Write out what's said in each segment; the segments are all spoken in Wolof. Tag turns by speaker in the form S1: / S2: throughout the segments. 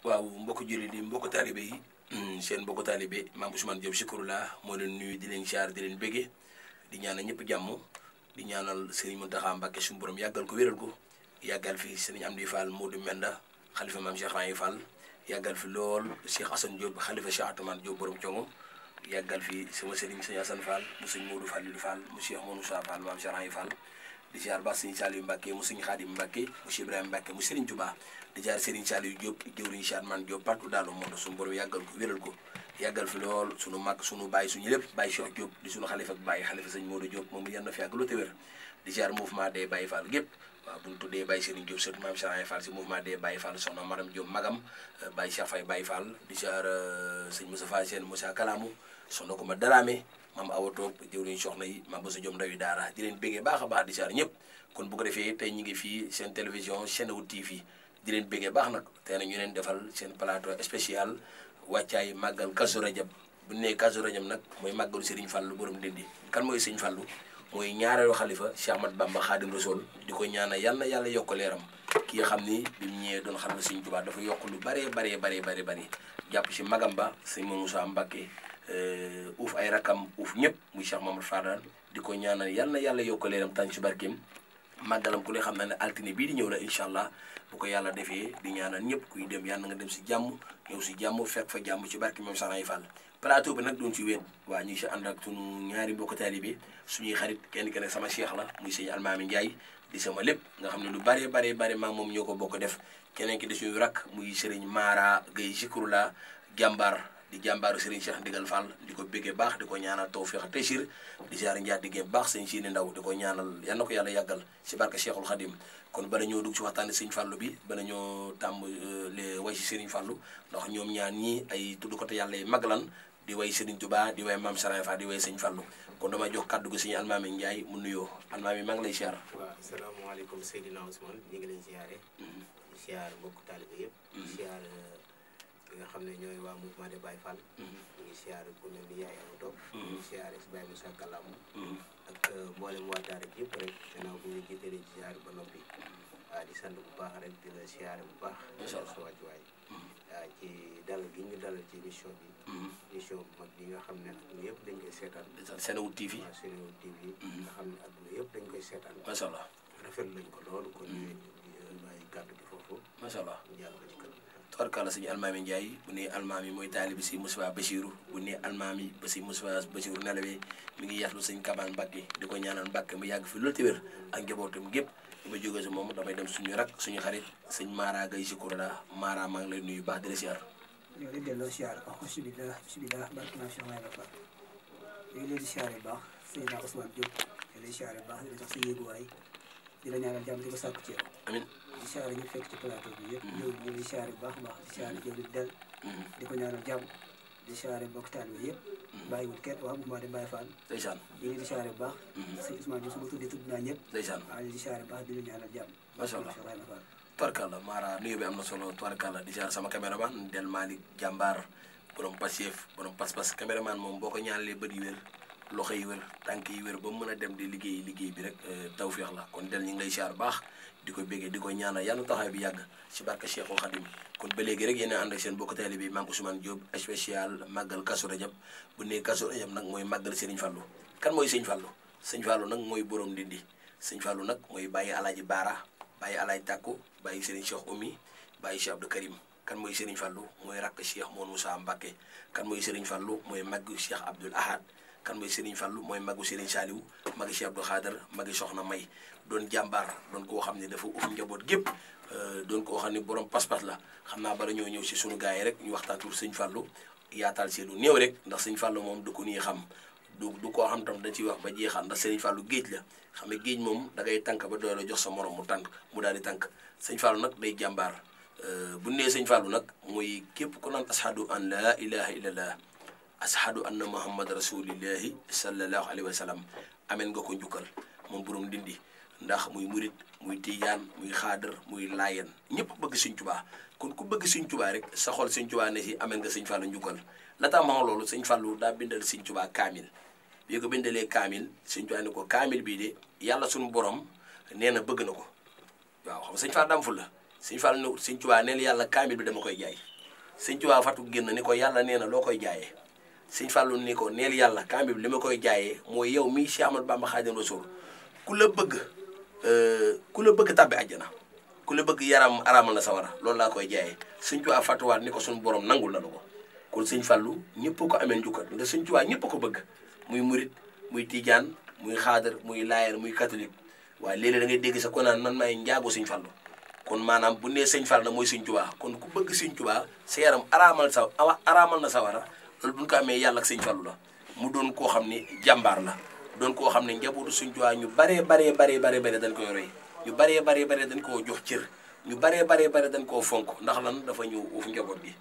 S1: waaw mbokku jullit yi mbokku taalibe yi seen mbokku taalibe Mame Ousmane Diop Zikrullah moo leen nuyu di leen siyaar di leen bége di ñaanal ñëpp jàmm di ñaanal Serigne Mountakha Mbacké suñu borom yàggal ko wéral ko yàggal fi Serigne Amdi Fall Modou Menda xalifa Mame Cheikh Raye Fall yàggal fi lool Cheikh Assane Diop xalifa Cheikh Atoumane Diop borom Congo yàggal fi sama Serigne Serigne Assane Fall mu Serigne Modou Fallilou Fall mu Cheikh Moussa Fall Mame Cheikh Raye Fall di ziar ba Serigne Saliou Mbacké mu Serigne Khadim Mbacké mu Cheikh Ibrahima Mbacké mu Serigne Touba di ziar Serigne Saliou Diop jëwriñ Cheikh Man Diop partout dans le monde suñu borom yàggal ko wéral ko yàggal fi lool suñu mag suñu bàyyi suñu lépp bàyyi Cheikh Diop di suñu xalifa ak bàyyi xalifa Serigne Modou Diop moom yal na fi yàgg lu te wér di ziar mouvement des Baye Fall gépp waaw bu ñu tuddee Baye Serigne Diop surtout Mame Cheikh Raye Fall si mouvement des Baye Fall soxna Maram Diop magam Baye Cheikh Faye Baye Fall di ziar sëñ Moussa Faye Sène Moussa Kalamou soxna ko ma Dramé maam Awa Top jëwriñ soxna yi maam Boussa Diop ndawi daara di leen béggee baax a baax di ziar ñëpp kon bu ko defee tey ñu ngi fii seen télévision Senewood TV di leen béggee baax nag tey nag ñu leen defal seen plateau spécial wàccaay màggal Kazu Rajab bu ñu nee Kazu Rajab nag mooy màggalu Serigne Fallou borom Ndindi kan mooy Serigne Fallou mooy ñaareelu xalifa Cheikh Ahmad Bamba Khadim Rasoul di ko ñaanal yal na yàlla yokk leeram ki nga xam ni bi mu ñëwee doon xalifa Serigne Touba dafa yokk lu bari jàpp ci magam ba Serigne Moussa Mbacké uuf ay rakam uuf ñëpp muy Cheikh Mamadou Fadal di ko ñaanal yal na yàlla yokk leeram tànn ci barkeem màggalam ku ne xam na ne altine bii di ñëw la incha allah bu ko yàlla defee di ñaanal ñëpp kuy dem yàlla nga dem si jàmm ñëw si jàmm fekk fa jàmm ci barke Mame Cheikh Raye Fall plateau bi nag doon ci wéet waa ñu ngi si ànd ak sunu ñaari mbokk taalibe suñuy xarit kenn ki ne sama cheikh la muy sëñ Almaami Ndiaye di sama lépp nga xam ne lu bare maa moom ñoo ko bokk def keneen ki di suñu rakk muy Serigne Mara Gueye Zikrullah jàmbaar di jàmbaaru Serigne Cheikh Ndigal Fall di ko béggee baax di ko ñaanal tawfiq taysiir di ziar njaat diggee baax sëñ Sini Ndaw di ko ñaanal yal na ko yàlla yàggal si barke Cheikhul Khadim kon bala ñoo dugg si waxtaane Serigne Fallou bi bala ñoo tàmm les way si Serigne Fallou ndax ñoom ñaar ñii ay tudd ko te yàlla yi mag lan di way Serigne Touba di way Mame Cheikh Raye Fall di way Serigne Fallou kon damay jox kàddu gi Serigne Almaami Ndiaye mu nuyoo Almaami maa ngi lay ziar.
S2: waaw asalaamaaleykum Seydina Ousmane ñu ngi lay ziare. di ziar mbokk taalibe yëpp. di ziar nga xam ne ñooy waa mouvement des Baye Fall. ñu ngi ziar ku mel ni Yaay Awa Top. ñu ngi ziar si Baye Moussa Kalamou. ak mboolem waa daara yëpp rek gannaaw bu ñu jiitalee ci ziar ba noppi. di sant bu baax rek di la ziar bu baax. incha allah sa wàccuwaay. ci dalal gi ñu dalal ci émission bi. émission bu mag bi nga xam ne adduna yëpp dañ koy seetaan.
S1: Senewood TV.
S2: waaw Senewood TV. nga xam ne adduna yëpp dañ koy seetaan.
S1: macha allah
S2: rafetlu nañ ko loolu kon ñu bàyyi kàddu gi foofu.
S1: macha allah
S2: jàll ko ci kër gi.
S1: tubarkalla sëñ Almaami Ndiaye bu ne Almaami mooy taalibi si Moussa Bachirou bu ne Almaami ba si Moussa Bachirou nelawee mi ngi yatlu sëñ Kabaan Mbacké di ko ñaanal Mbacké mu yàgg fi loolu te wér ak njabootam gépp ba jógee si moom damay dem suñu rak suñu xarit sëñ Mara Gueye Zikrullah Mara maa ngi lay nuyu baax di la siyaar.
S3: ñoo ngi delloo siyaar bismillah barke Mame Cheikh Raye Fall ñu ngi leen di siyaare bu baax Seydina Ousmane Diop di leen siyaare bu baax di la jox sa yéeguwaay di la ñaanal jàmm di ko sàkku ci yow.
S1: amiin
S3: di siyaare ñu fekk ci plateau bi yëpp ñëw ñu ngi siyaare bu baax a baax di siyaare jëw di del di ko ñaanal jàmm di siyaare mbokk taalibe yëpp bàyyiwul kenn waa mouvement des Baye Fall
S1: ndeysaan
S3: ñu ngi di siyaare bu baax sëñ Ousmane Diop su ma tudd naa ñëpp
S1: ndeysaan
S3: waaw ñu di siyaare bu baax di la ñaanal jàmm
S1: macha allah
S3: Cheikh Raye Fall
S1: tubarkalla Mara nuyu bi am na solo tubarkalla di siyaar sama caméraman Del Malick jàmbaar borom Pastef borom pas-pas caméraman moom boo ko ñaanalee bët yi wér loxo yi wér tànk yi wér ba mu mën a dem di liggéey bi rek tawféex la kon del ñu ngi lay siyaar baax di ko béggee di ko ñaanal yàlla taxaw bi yàgg si barke Cheikhul Khadim kon ba léegi rek yéen a ànd ak seen bokk taalibe bi Mame Ousmane Diop spécial màggal Kazu Rajab bu nee Kazu Rajab nag mooy màggal Serigne Fallou kan mooy Serigne Fallou Serigne Fallou nag mooy borom Ndindi Serigne Fallou nag mooy bàyyi alaaji Baara bàyyi alaaji Tàkku bàyyi Serigne Cheikh Oumy bàyyi Cheikh Abdou Karim kan mooy Serigne Fallou mooy rakk Cheikh Moussa Mbacké kan mooy Serigne Fallou mooy maggu Cheikh Abdoul Ahad kan mooy Serigne Fallou mooy maggu Serigne Saliou magi Cheikh Abdou Khader magi Soxna May doon jàmbaar doon koo xam ne dafa uf njaboot gépp doon koo xam ne borom pas-pas la xam naa bala ñoo ñëw si sunu gars yi rek ñu waxtaan tur Serigne Fallou yaatal si lu néew rek ndax Serigne Fallou moom du ko nii xam du koo xam tam da ciy wax ba jeexal ndax Serigne Fallou géej la xam ne géej moom da ngay tànk ba doy la jox sa morom mu tànk mu daal di tànk Serigne Fallou nag day jàmbaar bu nee Serigne Fallou nag mooy képp ku naan ashadu an la ilaha illallah ashadu anna muhammad rasulillahi sallallahu alayhi wa sallam ameen nga ko njukkal moom borom Ndindi ndax muy murit muy tijaan muy xaadar muy laayeen ñëpp bëgg Sëñ Tuubaa kon ku bëgg Sëñ Tuubaa rek sa xol Sëñ Tuubaa ne si ameen nga Sëñ Fallou njukkal la tax ma loolu Sëñ Fallou daa bindal Sëñ Tuubaa kaamil bi ko bindalee kaamil Sëñ Tuubaa ne ko kaamil bii de yàlla suñu borom nee na bëgg na ko waaw xam Sëñ Fallou dam fu la Sëñ Fallou ne Sëñ Tuubaa neel yàlla kaamil bi dama koy jaay sëñ Tuubaa fatu génn ni ko yàlla nee na loo koy jaayee sëñ Fallou ni ko neel yàlla kambi bi li ma koy jaayee mooy yow mii Cheikh Ahmadou Bamba Xaadimu Rasuul ku la bëgg tàbbi àjjana ku la bëgg yaram araamal na sawara loolu laa koy jaayee sëñ Tuubaa fatuwaat ni ko suñu borom nangul la ko kon sëñ Fallou ñëpp ko amee njukkal ndax sëñ Tuubaa ñëpp ko bëgg muy murit muy tijaan muy xaadar muy laayar muy catholique waaye léeg-léeg da ngay dégg sa ko naan man maay njaago sëñ Fallou kon maanaam bu nee sëñ Fall na mooy sëñ Tuubaa kon ku bëgg sëñ Tuubaa sa yaram araamal na sawara loolu bu ñu ko amee yàlla ak sëñ Fallou la mu doon koo xam ne jàmbaar la doon koo xam ne njabootu sëñ Tuubaa ñu baree dañ koy roy ñu baree dañ koo jox cër ñu baree dañ koo fonk ndax lan dafa ñëw uuf njaboot gi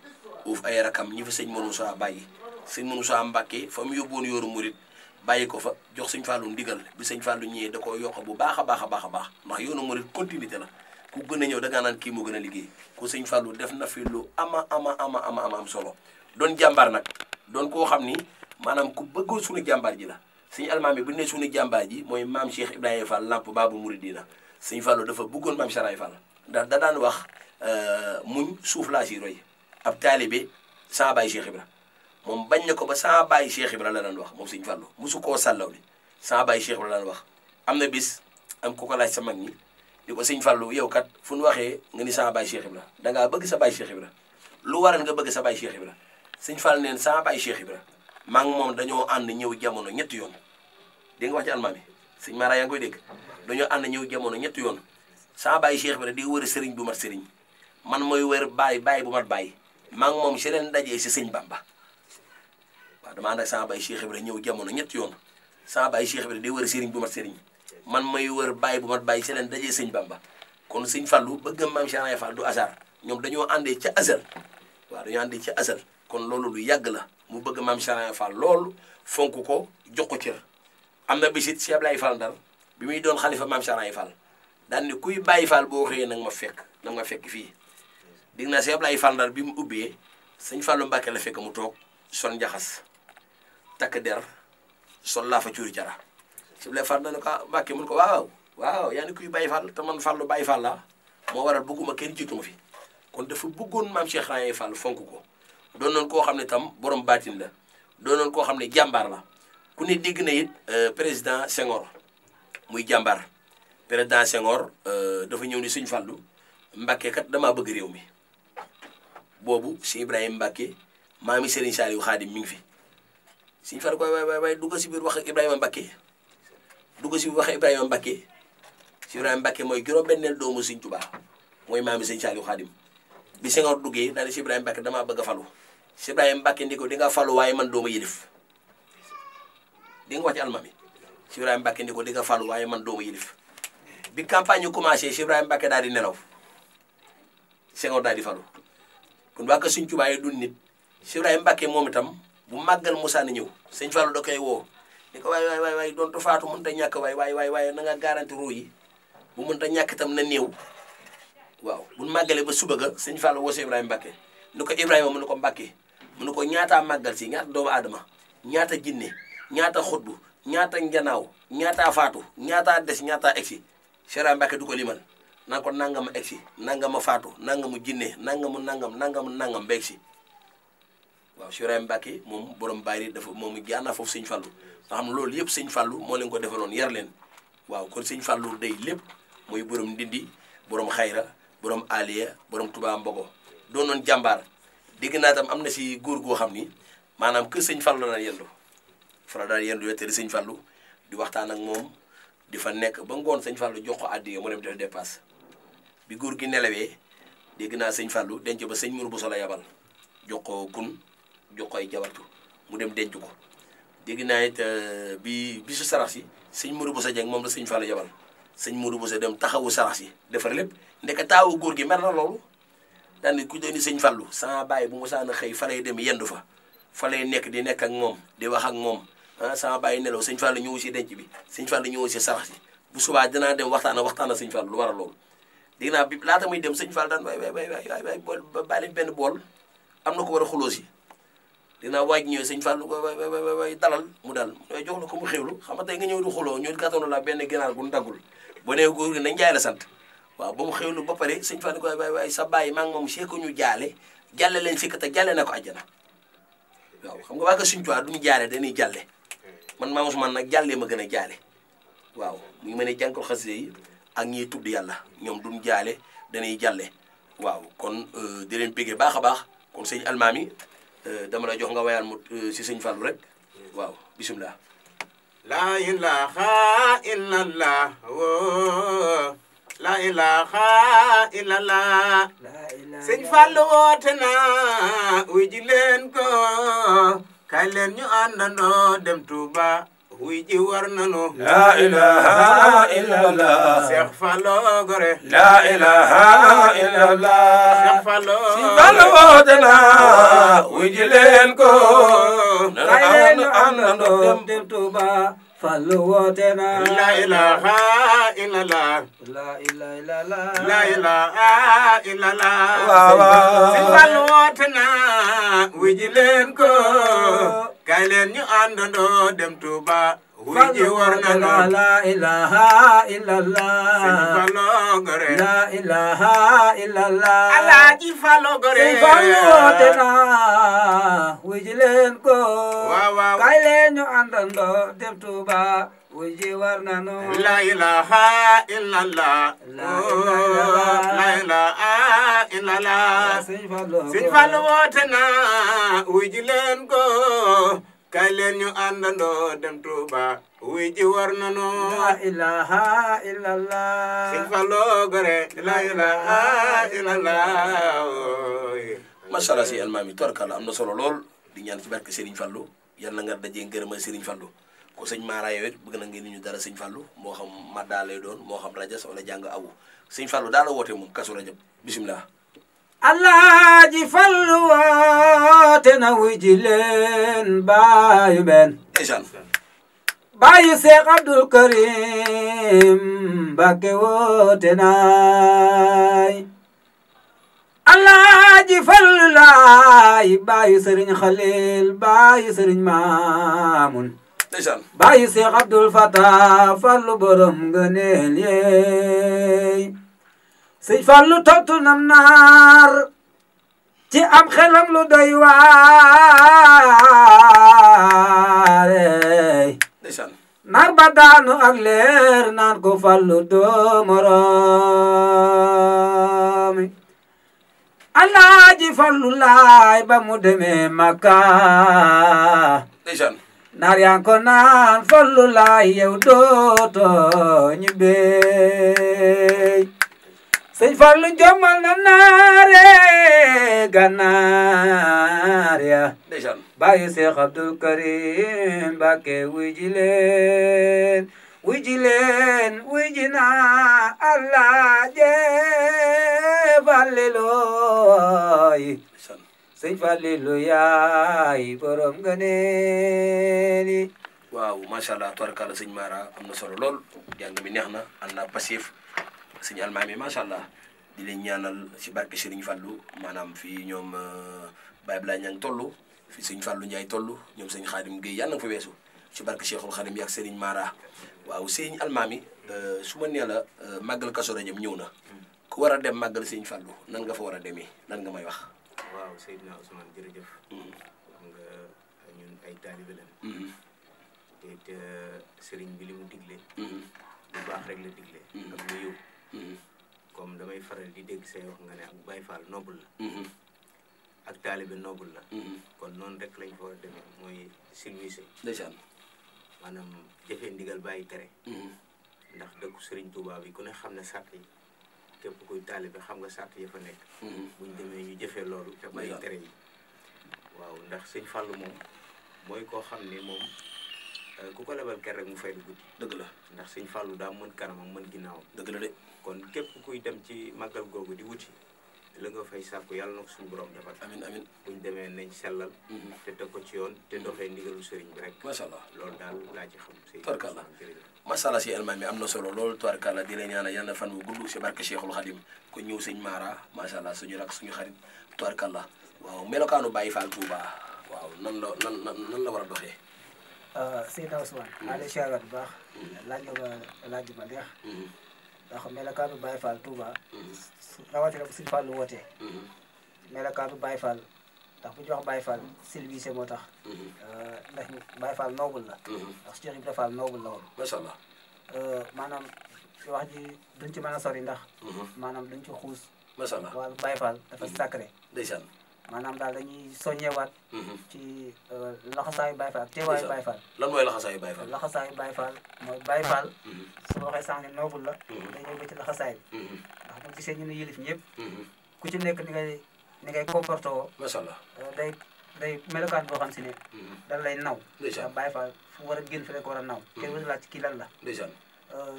S1: uuf ay rakam ñi fi sëñ Moussa bàyyi sëñ Moussa Mbàkke fa mu yóbboon yooru murit bàyyi ko fa jox sëñ Fallou ndigal bi sëñ Fallou ñëwee da ko yokk bu baax a baax ndax yoonu murit continuité la ku gën a ñëw da ngaa naan kii moo gën a liggéey ku sëñ Fallou def na fi lu am solo doon jàmbaar nag doon koo xam ni maanaam ku bëggoon suñu jàmbaar ji la sëñ almaam bi bu ne suñu jàmbaar ji mooy maam Cheikh Ibrahima Fall lamp Baabul Muridiina sëñ Fallou dafa bëggoon maam Cheikh Fall ndax da daan wax muñ suuf laa si roy ab taalibe saa bàyyi Cheikh Ibra moom bañ na ko ba saa bàyyi Cheikh Ibra la daan wax moom sëñ Fallou mosu koo sàllaw li saa bàyyi Cheikh Ibra la daan wax am na bis am ku ko laaj sa mag ñi di ko sëñ Fallou yow kat fu ñu waxee nga ni saa bàyyi Cheikh Ibra dangaa bëgg sa bàyyi Cheikh Ibra lu waral nga bëgg sa bàyyi Cheikh Ibra sëñ Fall neen saa bàyyi Cheikh Ibra maa ngi moom dañoo ànd ñëw jamono ñetti yoon dégg nga wax ci almaami sëñ Mara yaa ngi koy dégg dañoo ànd ñëw jamono ñetti yoon saa bàyyi Cheikh Ibra di wër sëriñ bu mat sëriñ man mooy wër bàyyi bu mat bàyyi maa ngi moom si leen dajee si sëñ Bamba waaw dama ànd ak saa bàyyi Cheikh Ibra ñëw jamono ñetti yoon saa bàyyi Cheikh Ibra di wër sëriñ bu mat sëriñ man mooy wër bàyyi bu mat bàyyi si leen dajee sëñ Bamba kon sëñ Fallou bëgg maam Cheikh Ibra Fall du hasard ñoom dañoo àndee ca azal waaw dañoo àndee ca azal kon loolu lu yàgg la mu bëgg maam Cheikh Ibra Fall loolu fonk ko jox ko cër am na bisit Cheikh Ablaye Fall Ndar bi muy doon xalifa maam Cheikh Ibra Fall daan ni kuy bàyyi Fall boo xëyee nag ma fekk fii dig naa Cheikh Ablaye Fall Ndar bi mu ubbee sëñ Fallou Mbacke la fekk mu toog sol njaxas takk der sol laa fa cuuri cara Cheikh Ablaye Fall Ndar ne ko Mbacke mun ko waaw yaa ni kuy bàyyi Fall te man Fallou bàyyi Fall la moo waral bëgguma kenn jiitu ma fi kon dafa bëggoon maam Cheikh Ibra Fall fonk ko doon noonu koo xam ne tam borom baatin la doon noonu koo xam ne jàmbaar la ku ne dégg na it président Senghor muy jàmbaar président Senghor dafa ñëw ni sëñ Fallou Mbacke kat damaa bëgg réew mi boobu si Ibrahima Mbacke maami Serigne Saliou Khadim mi ngi fi sëñ Fallou koy waay dugg si biir wax ak Ibrahima Mbacke dugg si biir wax ak Ibrahima Mbacke si Ibrahima Mbacke mooy juróom-benneel doomu sëñ Touba mooy maami Serigne Saliou Khadim bi Senghor duggee daal di si Ibrahima Mbacke damaa bëgg a falu si Ibrahima Mbacke ndi ko di nga falu waaye man dooma yilif di nga wax ci almami si Ibrahima Mbacke ndi ko di nga falu waaye man dooma yilif bi campagne yu commencé si Ibrahima Mbacke daal di nelaw Senghor daal di falu kon waa ko sëñ Tuubaa yi dun nit si Ibrahima Mbacke moom itam bu màggal Moussa na ñëw sëñ Fallou da koy woo ni ko waay doontu faatu mënut a ñàkk waay na nga garanti ruu yi bu mënut a ñàkk itam na néew waaw bu màggalee ba suba ga sëñ Fallou woo si Ibrahima Mbacke ni ko Ibrahima mu ne ko Mbacke mu ne ko ñaataa màggal si ñaata doomu aadama ñaata jinne ñaata xutbu ñaata njanaaw ñaataa faatu ñaataa des ñaataa egsi Cheikh Ibrahima Mbacke du ko limal naan ko nangama egsi nangama faatu nangamu jinne nangam ba egsi waaw Cheikh Ibrahima Mbacke moom borom bari dafa moom jaana foofu sëñ Fallou nga xam ne loolu yëpp sëñ Fallou moo leen ko defaloon yar leen waaw kon sëñ Fallou day lépp mooy borom ndindi borom xayra borom aliya borom Touba Mbogo doonoon jàmbaar dégg naa tam am na si góor goo xam ni maanaam kër sëñ Fallou daan yendu fa la daan yendu wettali sëñ Fallou di waxtaan ak moom di fa nekk ba ngoon sëñ Fallou jox ko addiya mu dem def dépasse bi góor gi nelawee dégg naa sëñ Fallou denc ba sëñ Mourou Bousso la yabal jox ko kun jox ko ay jabartu mu dem denc ko dégg naa it bi bisu sarax si sëñ Mourou Bousso Dieng moom la sëñ Fallou yabal sëñ Mourou Bousso dem taxawu sarax si defar lépp ndeke taawu góor gi mer na loolu daan ni ku doon ni sëñ Fallou sama baay bu mosaan a xëy fa lay dem yendu fa lay nekk di nekk ak moom di wax ak moom sama baay nelaw sëñ Fallou ñëw si denc bi sëñ Fallou ñëw si sarax si bu subaa dinaa dem waxtaan sëñ Fallou lu war a loolu dégg naa bi laata muy dem sëñ Fallou daan waay bool bàyyi benn bool am na ko war a xuloo si dinaa waaj ñëwee sëñ Fallou waay dalal mu dal waaye jox la ko mu xewlu xam nga tey nga ñëw di xuloo ñu gàttanu la benn ginaar gu daggul ba nee góor gi nañ jaay la sant waaw ba mu xewlu ba pare sëñ Fallou ko waay sa bàyyi maa ngi moom see ko ñu jaale jàlle leen sikk te jàlle na ko àjjana waaw xam nga waa ko suñ tuwaa duñu jaale dañuy jàlle man Maam Ousmane nag jàllee ma gën a jaale waaw mu ngi mel ne jànkal xasida yi ak ñiy tudd yàlla ñoom duñ jaale dañuy jàlle waaw kon di leen béggee baax a baax kon sëñ Almaami dama la jox nga wayal mu si sëñ Fallou rek waaw bisimilah.
S2: La ilaha illallah la ilaha illallah sëñ Fallou woote na wuy ji leen ko kay leen ñu àndandoo dem Touba wuy ji war nanu
S1: la ilaha illallah
S2: Cheikh Fallou gore
S1: la ilaha illallah
S2: Cheikh Fallou
S1: woote na wuy ji leen ko
S3: kay leen ñu àndandoo dem Touba Fallou woote na
S2: la ilaha illallah
S3: la ilaha illallah
S2: la ilaha illallah
S1: waaw
S2: sëñ Fallou woote na wuy ji leen ko kay leen ñu àndandoo dem Touba wuy ji war na noon
S3: la ilaha illallah
S2: sëñ Fallou gore
S3: la ilaha illallah
S2: Alaaji Fallou gore
S3: sëñ Fallou woote na wuy ji leen ko
S2: waaw waaw
S3: kay leen ñu àndandoo dem Touba wuy ji war na noon
S2: la ilaha illallah la ilaha illallah
S3: sëñ Fallou
S2: sëñ Fallou woote na wuy ji leen ko kay leen ñu àndandoo dem Touba wuy ji war na noon
S3: la ilaha illallah
S2: sëñ Fallou gore la ilaha illallah
S1: macha allah si Almaami torkala am na solo lool di ñaan ci barke Serigne Fallou yal na nga dajee ngërëmal Serigne Fallou ko sëñ Mara yow it bëgg na ngeen ñu dara sëñ Fallou moo xam madda lay doon moo xam rajas wala jàng awu sëñ Fallou daal la woote moom Kazu Rajab bisimilah.
S3: Alaaji Fallou woote na wuy ji leen baayu benn
S1: ndeysaan
S3: baayu Seex Abdul Karim Mbakke woote naay Alaaji Fallou laay baayu Sëriñ Xalil baayu Sëriñ Maamun
S1: ndeysaan
S3: baayu Seex Abdul Fatah Fallou borom ngëneel yeey sëñ Fallou tontu nam naar ci am xelam lu doy waare
S1: ndeysaan
S3: naar ba daanu ak leer naan ko Fallou doo moromi Alaaji Fallou laay ba mu demee Makka
S1: ndeysaan
S3: naar yaa ko naan Fallou laay yow dooto ñibbee sëñ Fallou jommal na naare gànnaar ya
S1: ndeysaan
S3: bàyyi Seex Abdul Karim Mbakke wuy ji leen wuy ji leen wuy ji naa Allah jee Fallilooy
S1: ndeysaan
S3: sëñ Fallilu yaay borom ngëneeli
S1: waaw macha allah torkala sëñ Mara am na solo lool jàng mi neex na ànd naa passif sëñ Almaami macha allah di leen ñaanal si barke Serigne Fallou maanaam fii ñoom Baye Bala ñang toll fi sëñ Fallou Ndiaye toll ñoom sëñ Xaadim Gueye yàlla na fa weesu si barke Cheikhul Xadim yi ak Serigne Mara waaw sëñ Almaami su ma nee la màggal Kazu Rajab ñëw na ku war a dem màggal sëñ Fallou nan nga fa war a demee lan nga may wax.
S2: waaw Seydina Ousmane jërëjëf xam nga ñun ay taalibe lañ te sëriñ bi li mu digle lu baax rek la digle ak lu yiw comme damay faral di dégg say wax nga ne ak Baye Fall noble la ak taalibe noble la kon noonu rek lañ fa war a demee mooy service
S1: ndeysaan
S2: maanaam jëfee ndigal bàyyi tere ndax dëkku Sëriñ Tuubaa bi ku ne xam ne sàrt yi képp kuy taalibe xam nga sàrt ya fa nekk buñ demee ñu jëfee loolu te bàyyi tere yi waaw ndax sëñ Fallou moom mooy koo xam ne moom ku ko lebal ker rek mu fay lu guddi
S1: dëgg la
S2: ndax sëñ Fallou daa mën kanamam mën ginnaawam
S1: dëgg la de
S2: kon képp kuy dem ci màggal googu di wuti la nga fay sàkku yàlla na ko suñu borom defal
S1: amin amin
S2: buñ demee nañ sellal te teg ko ci yoon te doxee ndigalu sëriñ bi rek
S1: macha allah
S2: loolu daal laa ci xam sëñ
S1: Tubarkalla.
S2: jërëjëf
S1: macha allah si Almaami am na solo lool tubarkalla di leen ñaanal yal na fan wu gudd si barke Cheikhul Khadim ko ñëw sëñ Mara macha allah suñu rak suñu xarit tubarkalla waaw melokaanu Baye Fall Touba waaw nan la war a doxee.
S3: Seydina Ousmane maa ngi lay siyaare bu baax laaj nga ma laaj ma neex ndax melokaanu Baye Fall Touba rawatina bu Sëñ Fallu wootee melakaatu Baye Fall ndax bu ñu wax Baye Fall civilisé moo tax ndax Baye Fall noble la ndax Cheikh Ibrahima Fall noble la woon
S1: macha allah
S3: maanaam wax ji duñ ci mën a sori ndax maanaam duñ ci xuus
S1: macha allah
S3: wàllu Baye Fall dafa sacré
S1: ndeysaan
S3: maanaam daal dañuy soññewaat ci laxasaayu Baye Fall ak teewaayu Baye Fall
S1: lan mooy laxasaayu Baye Fall
S3: laxasaayu Baye Fall mooy Baye Fall su ma waxee sànq noble la day ñëw ba ci laxasaay bi ndax bu gisee ñu ne yëlif ñëpp ku ci nekk ni ngay comporté woo
S1: macha allah
S3: day melokaan boo xam si ne dan lay naw
S1: ndeysaan
S3: Baye Fall fu war a génn fi rek war a naw kenn waru laaj ci kii lan la
S1: ndeysaan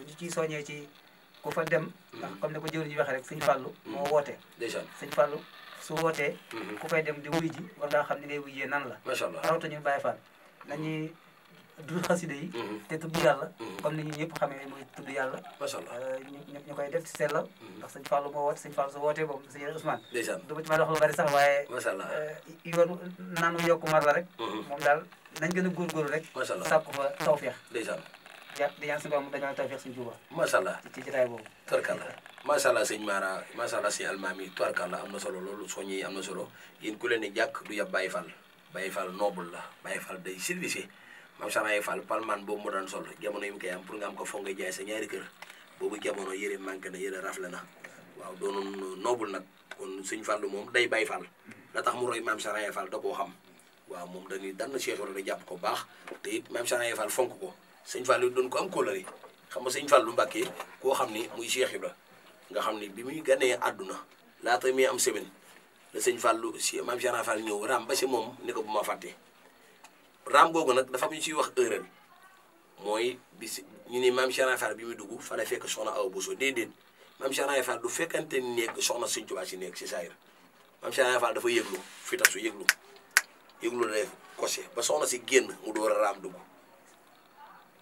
S3: ñu ciy soññee ci ku fa dem ndax comme ne ko jëwri ji waxee rek sëñ Fallu moo woote
S1: ndeysaan
S3: sëñ Fallu su wootee ku fay dem di wuy ji war ngaa xam ni ngay wuyjee nan la
S1: macha allah
S3: rawta ñu Baye Fall nañuy du xasida yi te tudd yàlla comme ni ñu ñëpp xamee muy tudd yàlla
S1: macha allah
S3: ñu koy def ci sellal ndax sëñ Fallu moo woote sëñ Fallu su wootee boobu sëñ Ousmane
S1: ndeysaan
S3: du ma ci mën a wax lu bari sax waaye
S1: macha allah
S3: yoonu naanu yokku mar la rek moom daal nañ gën a góorgóorlu rek
S1: macha allah
S3: sàkku fa tawfeex
S1: ndeysaan
S3: di ñaan suñu borom dañoo tawfeex suñu Tuuba
S1: macha allah
S3: ci jotaay boobu
S1: tubarkalla macha allah sëñ Mara macha allah sëñ Almaami tubarkalla am na solo loolu soññi am na solo yéen ku leen di jàkk du yab Baye Fall Baye Fall noble la Baye Fall day service maam Saraye Fall palmaan boobu mu daan sol jamono yi mu koy am pour nga am ko foog nga jaay sa ñaari kër boobu jamono yëre manqué na yëre rafle na waaw doonoon noble nag kon sëñ Fallu moom day Baye Fall la tax mu roy maam Saraye Fall da koo xam waaw moom dañuy dann Cheikh Ibrahima da jàpp ko baax te it maam Saraye Fall fonk ko sëñ Fallu doon ko am kóllëre xam nga sëñ Fallu Mbàkke koo xam ni muy Cheikh Ibrahima nga xam ni bi muy ganee àdduna laata muy am semaine la sëñ Fallu si maam Saraye Fall ñëw raam ba si moom ni ko bu ma fàtte raam googu nag dafa am ñu ciy wax erreur mooy bis ñu ni maam Saraye Fall bi muy dugg fa la fekk soxna Awa Bousso déedéet maam Saraye Fall du fekkante ni nekk soxna sëñ Tuubaa si nekk si saayir maam Saraye Fall dafa yëglu fi tasu yëglu la def kose ba soxna si génn mu door a raam dugg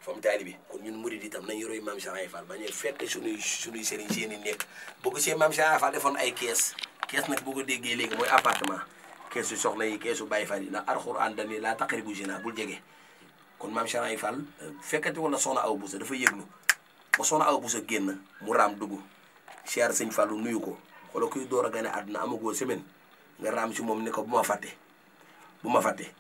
S1: fam taali bi kon ñun murid itam nañu roy maam Saraye Fall bañ a fekk suñuy sëriñ seeni nekk boo ko see maam Saraye Fall defoon ay kees nag boo ko déggee léegi mooy appartement keesu soxna yi keesu Baye Fall yi la alxuraan dani laa taqribu zina bul jege kon maam Saraye Fall fekkati wala soxna Awa Bousso dafa yëglu ba soxna Awa Bousso génn mu raam dugg siyaar sëñ Fallu nuyu ko xoolal kuy door a gane àdduna amagoo semaine nga raam si moom ne ko bu ma fàtte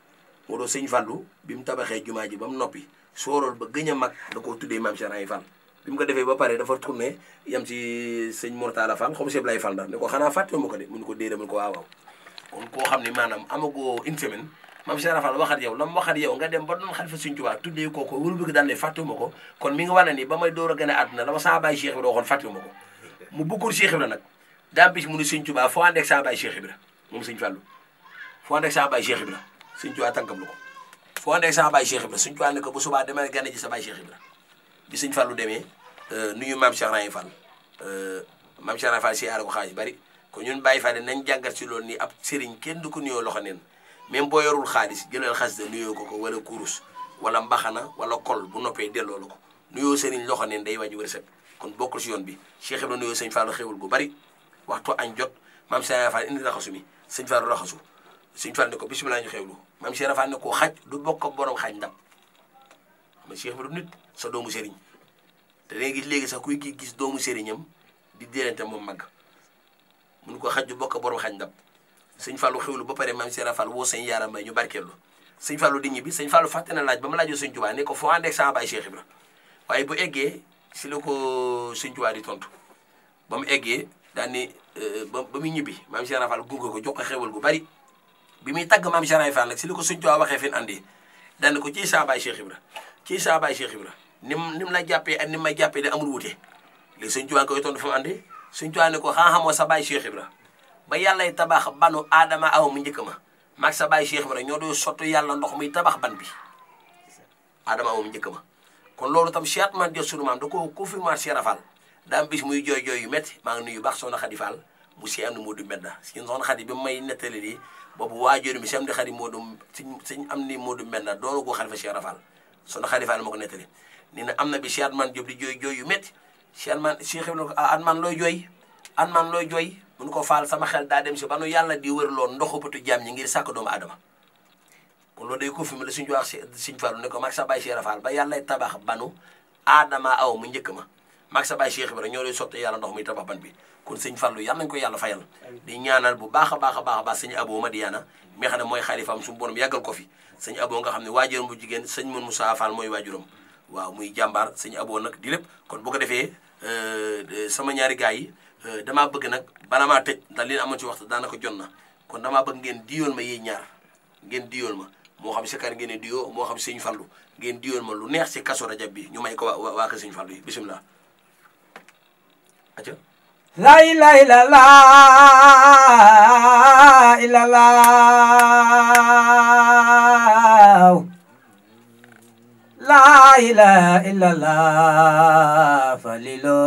S1: moo doo sëñ Fallu bi mu tabaxee jumaa ji ba mu noppi soorool ba gën a mag da koo tuddee maam Saraye Fall bi mu ko defee ba pare dafa tourné yam ci sëñ Mortala Fall xam Cheikh Blay Fall ndax ne ko xanaa fàtte ma ko de mun ko déedéet mun ko waaw kon koo xam ne maanaam amagoo une semaine maam Saraye Fall waxat yow la mu waxat yow nga dem ba doon xalifa Sëñ Tuubaa tuddee kooko wulu bëgg daal ne fàttewuma ko kon mi nga wane ni ba may door a gën a àdduna dama sama baay Cheikh Ibra waxoon fàttewuma ko mu bëggoon Cheikh Ibra nag daa bis mu ni Sëñ Tuubaa foo ànd ak sama baay Cheikh Ibra moom Sëñ Fallu foo ànd ak sama baay Cheikh Ibra Sëñ Tuubaa tànkam lu ko foo ànd ak sama baay Cheikh Ibra Sëñ Tuubaa ne ko bu subaa demee gane ji sa baay Cheikh Ibra bi Sëñ Fallu demee nuyu maam Saraye Fall maam Saraye Fall si aar ko xaaj bari kon ñun Baye Fall nañ jàngat si loolu ni ab sëriñ kenn du ko nuyoo loxo neen même boo yorul xaalis jëlal xaalis da nuyoo ko wala kurus wala mbaxana wala kol bu noppee delloo la ko nuyoo sëriñ loxo neen day wàññi wërsëg kon bokkul si yoon bi Cheikh Ibrahima nuyoo sëñ Fall xewul gu bari waxtu añ jot maam Saraye Fall indi raxasu mi sëñ Fall raxasu sëñ Fall ne ko bisimilah ñu xewlu maam Saraye Fall ne ko xaj du bokk ak borom xaj ndam xam nga Cheikh Ibrahima nit sa doomu sëriñ te léegi léegi sax kuy gis doomu sëriñam di déelante moom mag mun ko xaj du bokk borom xaj ndam sëñ Fallu xewlu ba pare maam Saraye Fall woo sëñ Yaara Mbay ñu barkeelu sëñ Fallu di ñibbi sëñ Fallu fàtte na laaj ba ma laajoo sëñ Tuubaa ne ko foo ànd ak sama baay Cheikh Ibra waaye bu eggee si la ko sëñ Tuubaa di tontu ba mu eggee daan ni ba muy ñibbi maam Saraye Fall gunge ko jox ko xewal gu bari bi muy tagg maam Saraye Fall nag si la ko sëñ Tuubaa waxee fen andi daan ko ci sama baay Cheikh Ibra ci sama baay Cheikh Ibra nim la jàppee ak nim may jàppee de amul wute léegi sëñ Tuubaa koy tontu fa mu andi sëñ Tuubaa ne ko xamoo sa baay Cheikh Ibra ba yàllay tabax banu aadama aw mu njëkk ma maag sa baay Cheikh Ibra ñoo doon sottu yàlla ndox muy tabax ban bi aadama aw mu njëkk ma kon loolu tam Cheikh man jot sunu maam da ko confirmer Cheikh Rafal daa am bis muy jooy yu métti maa ngi nuyu baax soxna Xadi Fall mu si am ni Moodu Mbenda si soxna Xadi bi may nettali lii boobu waajur mi si am di Xadi Moodu siñ am ni Moodu Mbenda doonu ko xalifa Cheikh Rafal soxna Xadi Fall ma ko nettali nee na am na bi Cheikh man Jóob di jooy yu métti Cheikh man Cheikh Ibra ko an man looy jooy mun ko faal sama xel daa dem si ba nu yàlla di wër loon ndoxu bëtu jaam ñi ngir sàkk doomu aadama kon loolu day ko fi mu la suñu wax Sëñ Fallu ne ko mag sa baay Cheikh Rafal ba yàlla tabax banu aadama aw mu njëkk ma maag sa baay Cheikh Ibra ñoo lay sotte yàlla ndox muy tabax ban bi kon sëñ Fallou yàlla nañu ko yàlla fayal di ñaanal bu baax a baax a baax a baax sëñ Abo Madiana mi nga xam ne mooy xalifaam suñu borom yàggal ko fi sëñ Abo nga xam ne waajuram bu jigéen sëñ Mun Moussa Fall mooy waajuram waaw muy jàmbaar sëñ Abo nag di lépp kon bu ko defee sama ñaari gars yi damaa bëgg nag bala maa tëj ndax li amoon ci waxtu daanaka jot na kon damaa bëgg ngeen diyool ma yéen ñaar ngeen diyool ma moo xam Sikar ngeen di diyoo moo xam sëñ Fallou ngeen diyool ma lu neex ci Kazu Rajab bi ñu may ko waa kër sëñ Fallou yi bisimilah. aca
S3: la ilaha illallah la ilaha illallah falilo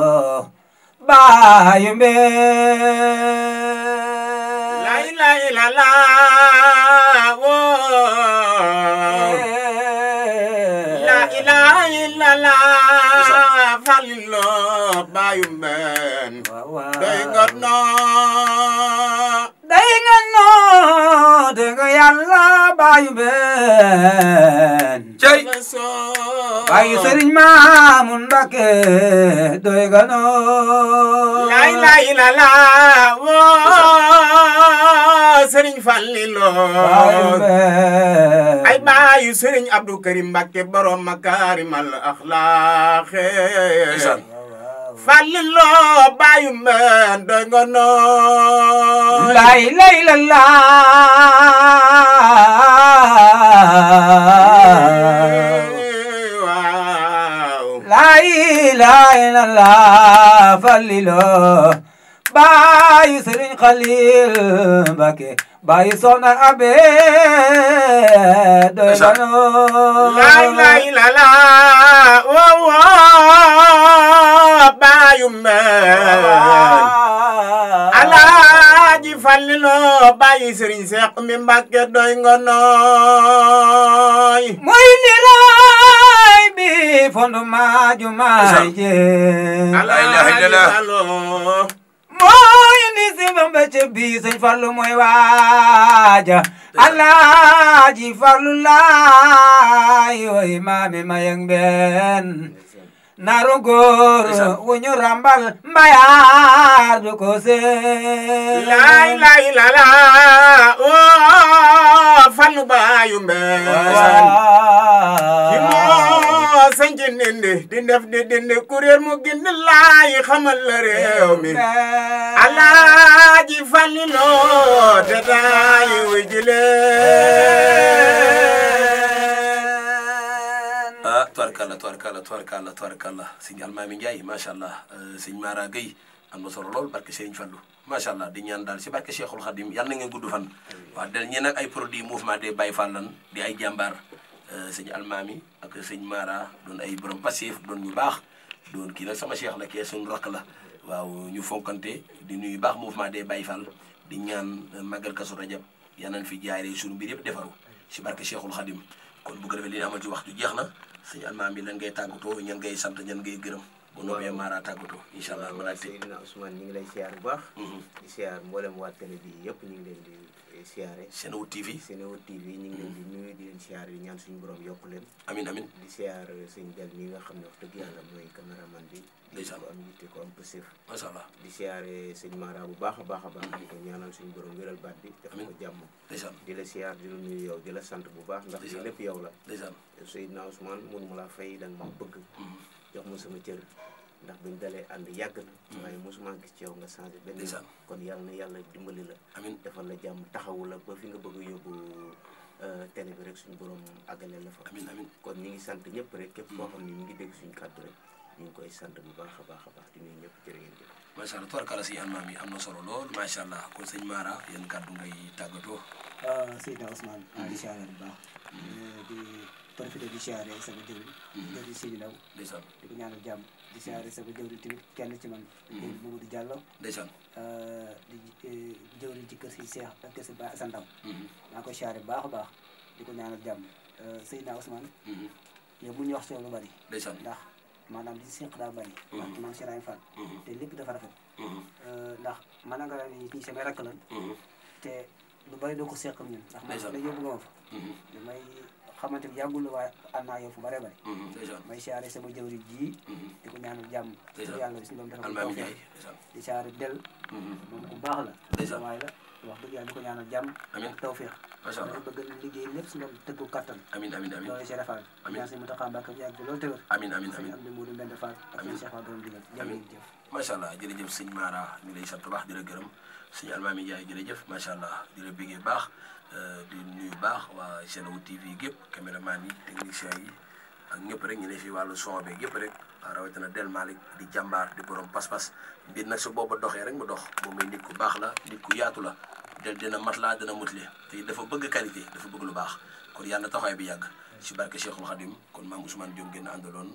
S3: bayumbe
S2: la ilaha illallah la ilaha illallah falilo bayumbe day nga no dega yàlla bayumbe
S1: cey
S3: bayu Sëriñ Maamun Mbakke doy nga no
S2: la ilaha illallah Sëriñ Fallilo ay bayu Sëriñ Abdou Karim Mbakke borom makarimal akhlaq Fallilo bayu men doy nga no
S3: la ilaha illallah la ilaha illallah Fallilo bayu Sëriñ Xalil Mbakke bayu Soxna Abe doy nga no
S2: la ilaha illallah bayu men Alaaji Fallilo bayu Sëriñ Seex mi Mbakke doy nga nooy
S3: muy niray bi fondu maaju maay je
S1: la ilaha illallah
S3: mooy ni si bamba ca bi Sëñ Fallu mooy waaja Alaaji Fallu laay woy maami mayang ben naru góor wuñu rambal mbayaar du ko see
S2: la ilaha illallah Fallu bayu mbeen ki moo sanci nindi di def di dindi kuréel mu gindi laay xamal la réew mi Alaaji Fallilo te daay wu jile
S1: tubarkalla sëñ Almaami Njaay macha allah sëñ Mara Gueye am na solo lool barke Sëriñ Fallu macha allah di ñaan daal si barke Cheikhul Khadim yàlla na ngeen gudd fan waaw del ñi nag ay produits mouvement des Baye Fall lan di ay jàmbaar sëñ Almaami ak sëñ Mara doon ay borom passif doon ñu baax doon kii nag sama cheikh la kee suñu rakk la waaw ñu fonkante di nuyu baax mouvement des Baye Fall di ñaan màggal Kazu Rajab yal nañ fi jaaree suñu mbir yëpp defaru si barke Cheikhul Khadim kon bu ko defee li amal ci waxtu jeex na sëñ Almaami lan ngay tàggatoo ñan ngay sant ñan ngay gërëm bu noppee Mara tàggatoo incha allah ma laaj
S2: Seydina Ousmane ñu ngi lay siyaar bu baax di siyaar mboolem waa télé bi yëpp ñu ngi leen di siyaare
S1: Senewood TV
S2: Senewood TV ñu ngi leen di nuyu di leen siyaar di ñaan suñu borom yokk leen
S1: amin amin
S2: di siyaar sëñ Jal mi nga xam ne wax dëgg yàlla mooy caméraman bi di ko am yitte ko am pësif
S1: macha allah
S2: di siyaare sëñ Mara bu baax a baax a baax di ko ñaanal suñu borom wéral baat bi def ko jàmm di la siyaar di la nuyu yow di la sant bu baax ndax li lépp yow la Seydina Ousmane mun ma la fay da nga ma bëgg jox ma sama cër ndax buñ dalee ànd yàgg na waaye mosuma gis ci yow nga changé benn kon yàlla na yàlla dimbali la
S1: amiin
S2: defal la jàmm taxawu la ba fi nga bëgg a yóbbu télé bi rek suñu borom àggale la fa
S1: amiin amiin
S2: kon ñi ngi sant ñëpp rek képp koo xam ne ñu ngi dégg suñu kàddu rek ñu ngi koy sant bu baax a baax a baax di nuyu ñëpp jërë ngeen jëf
S1: macha allah tubarkalla sëñ Almaami am na solo lool macha allah kon sëñ Mara yéen kàddu ngay tàggatoo
S3: Seydina Ousmane di siyaare bu baax di profité di siyaare sama jëwriñ di Sidi Ndaw di ko ñaanal jàmm di siyaare sama jëwriñ tamit kenn ci man Mamadou Diallo
S1: ndeysaan
S3: di jëwriñ ci kër si Cheikh ak kër si Ba Assane Ndaw maa koy siyaare bu baax a baax di ko ñaanal jàmm Seydina Ousmane yow bu ñu wax ci yow lu bari
S1: ndeysaan
S3: ndax maanaam di seq daa bari man si Raym Fall te lépp dafa rafet ndax mën nga ni ñi samay rakk lan te lu bari doo ko seq ñun ndax man la yóbbu nga ma fa damay xamante ni yàggul waaye ànd naa yow fu bare bare
S1: ndeysaan
S3: may siyaare sama jëwri ji di ko ñaanal jàmm
S1: ndeysaan
S3: yàlla suñu doom dafa
S1: Almaami Njaay ndeysaan
S3: di siyaare del moom ku baax la
S1: ndeysaan
S3: waay la wax dëgg yàlla di ko ñaanal jàmm
S1: amiin
S3: ak tawfeex
S1: macha allah
S3: bëgg liggéey lépp suñu doom tëggu kattan
S1: amiin amiin amiin
S3: loolu si rafal ñaan si mu taxaw Mbàkke mu yàgg loolu tëwër
S1: amiin amiin amiin
S3: am di Moodu Mbend Fall ak suñu Cheikh Fall borom digal
S1: amiin
S3: jërëjëf
S1: macha allah jërëjëf sëñ Mara ñu lay sant baax di la gërëm sëñ Almaami Njaay jërëjëf macha allah di la bëggee baax di nuyu baax waa Senewood TV gépp caméraman yi technicien yi ak ñëpp rek ñu ne fi wàllu son beeg yëpp rek rawatina Del Malick di jàmbaar di borom pas-pas mbir nag su booba doxee rek mu dox moom mooy nit ku baax la nit ku yaatu la del dina mat laa dina mutle te dafa bëgg qualité dafa bëgg lu baax kon yàlla na taxawaay bi yàgg si barke Cheikhul Khadim kon maam Ousmane Diop ngeen àndaloon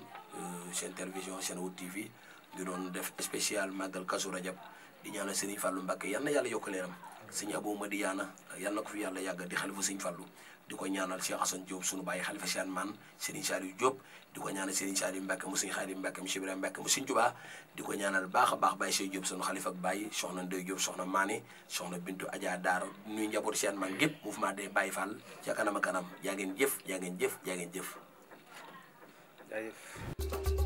S1: seen télévision Senewood TV di doon def spécial màggal Kazu Rajab di ñaanal Serigne Fallou Mbacké yal na yàlla yokk leeram sëñ Abou Madiana yal na ko fi yàlla yàgg di xalifa sëñ Fallou di ko ñaanal Cheikh Assane Diop sunu bàyyi xalifa Cheikh Man Serigne Saliou Diop di ko ñaanal Serigne Saliou Mbacké mu sëñ Khadim Mbacké mu Cheikh Ibrahima Mbacké mu sëñ Touba di ko ñaanal baax a baax Baye Cheikh Diop sunu xalifa ak Baye soxna Ndeye Diop soxna Mané soxna Bintu Adja Daara nuy njaboot Cheikh Man gépp mouvement des Baye Fall ca kanam a kanam yaa ngeen jëf yaa ngeen jëf yaa ngeen jëf
S2: jaajëf